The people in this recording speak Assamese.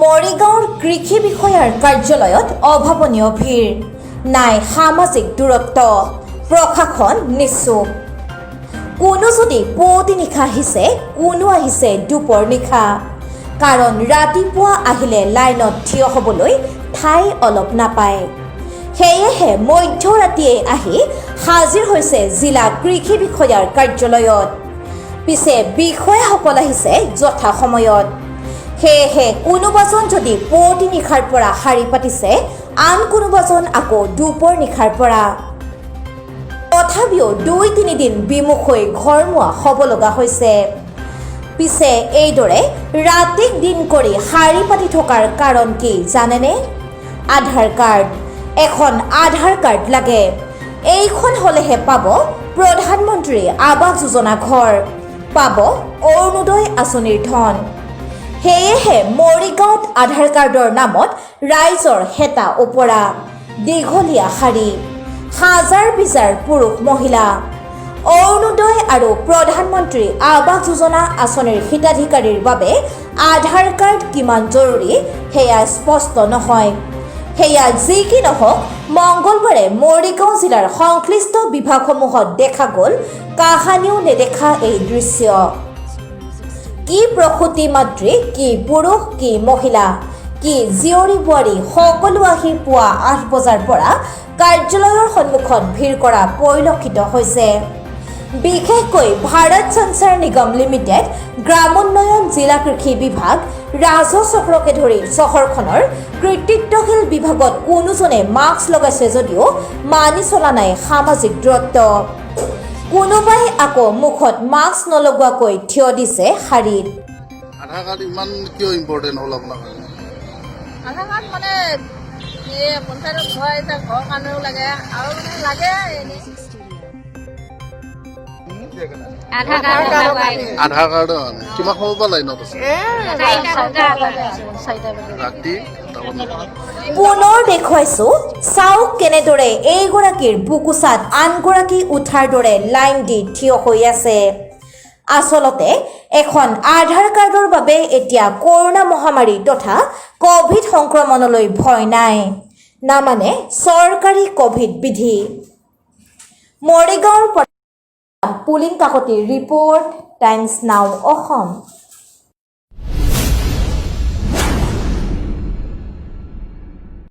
মৰিগাঁৱৰ কৃষি বিষয়াৰ কাৰ্যালয়ত অভাৱনীয় ভিৰ। নাই সামাজিক দূৰত্ব, প্ৰশাসন নিশ্চুপ। কোনো যদি পুৱতি নিশা আহিছে, কোনো আহিছে দুপৰ নিশা। কাৰণ ৰাতিপুৱা আহিলে লাইনত থিয় হ'বলৈ ঠাই অলপ নাপায়। সেয়েহে মধ্যৰাতিয়ে আহি হাজিৰ হৈছে জিলা কৃষি বিষয়াৰ কাৰ্যালয়ত। পিছে বিষয়াসকল আহিছে যথা সময়ত। সেয়েহে কোনোবাজন যদি পুৱতি নিশাৰ পৰা শাৰী পাতিছে, আন কোনোবাজন আকৌ দুপৰ নিশাৰ পৰা। তথাপিও 2-3 দিন বিমুখ হৈ ঘৰমুৱা হ'ব লগা হৈছে। পিছে এইদৰে ৰাতিক দিন কৰি শাৰী পাতি থকাৰ কাৰণ কি জানেনে? আধাৰ কাৰ্ড। এখন আধাৰ কাৰ্ড লাগে। এইখন হ'লেহে পাব প্ৰধানমন্ত্ৰী আৱাস যোজনা ঘৰ, পাব অৰুণোদয় আঁচনিৰ ধন। সেয়েহে মৰিগাঁৱত আধাৰ কাৰ্ডৰ নামত ৰাইজৰ হেতা ওপৰা, দীঘলীয়া শাৰী, হাজাৰ বিজাৰ পুৰুষ মহিলা। অৰুণোদয় আৰু প্ৰধানমন্ত্ৰী আৱাস যোজনা আঁচনিৰ হিতাধিকাৰীৰ বাবে আধাৰ কাৰ্ড কিমান জৰুৰী, সেয়া স্পষ্ট নহয়। সেয়া যি কি নহওক, মংগলবাৰে মৰিগাঁও জিলাৰ সংশ্লিষ্ট বিভাগসমূহত দেখা গ'ল কাহানিও নেদেখা এই দৃশ্য। কি প্ৰসূতি মাতৃ, কি পুৰুষ, কি মহিলা, কি জীয়ৰী বোৱাৰী, সকলো আহি পুৱা 8 বজাৰ পৰা কাৰ্যালয়ৰ সন্মুখত ভিৰ কৰা পৰিলক্ষিত হৈছে। বিশেষকৈ ভাৰত সঞ্চাৰ নিগম লিমিটেড, গ্ৰামোন্নয়ন, জিলা কৃষি বিভাগ, ৰাজহ চক্ৰকে ধৰি চহৰখনৰ কৰ্তৃত্বশীল বিভাগত কোনোজনে মাস্ক লগাইছে যদিও মানি চলা নাই সামাজিক দূৰত্ব। কোনোবাই আকৌ মুখত মাস্ক নলগোৱাকৈ থিয় দিছে শাৰীত। আধাৰ কাৰ্ড ইমান কিয় ইম্পৰ্টেণ্ট হ'ল আপোনাৰ কাৰণে? আধাৰ কাৰ্ড মানে এই পঞ্চায়তত ঘৰ আহিছে, ঘৰৰ কাৰণেও লাগে আৰু মানে লাগে এনেই। আধাৰ কাৰ্ড। আধাৰ কাৰ্ডৰ কাৰণে কিমান সময়ৰ পৰা লাইনত আছে? ৰাতি তাৰমানে। পুনৰ দেখুৱাইছো চাওক, কেনেদৰে এইগৰাকীৰ বুকুচাত আনগৰাকী উঠাৰ দৰে লাইন দি থিয় হৈ আছে। আচলতে এখন আধাৰ কাৰ্ডৰ বাবে এতিয়া কৰোণা মহামাৰী তথা কভিড সংক্ৰমণলৈ ভয় নাই, নামানে চৰকাৰী কভিড বিধি। মৰিগাঁৱৰ পৰা পুলিন কাকতিৰ ৰিপৰ্ট, টাইমছ নাও অসম।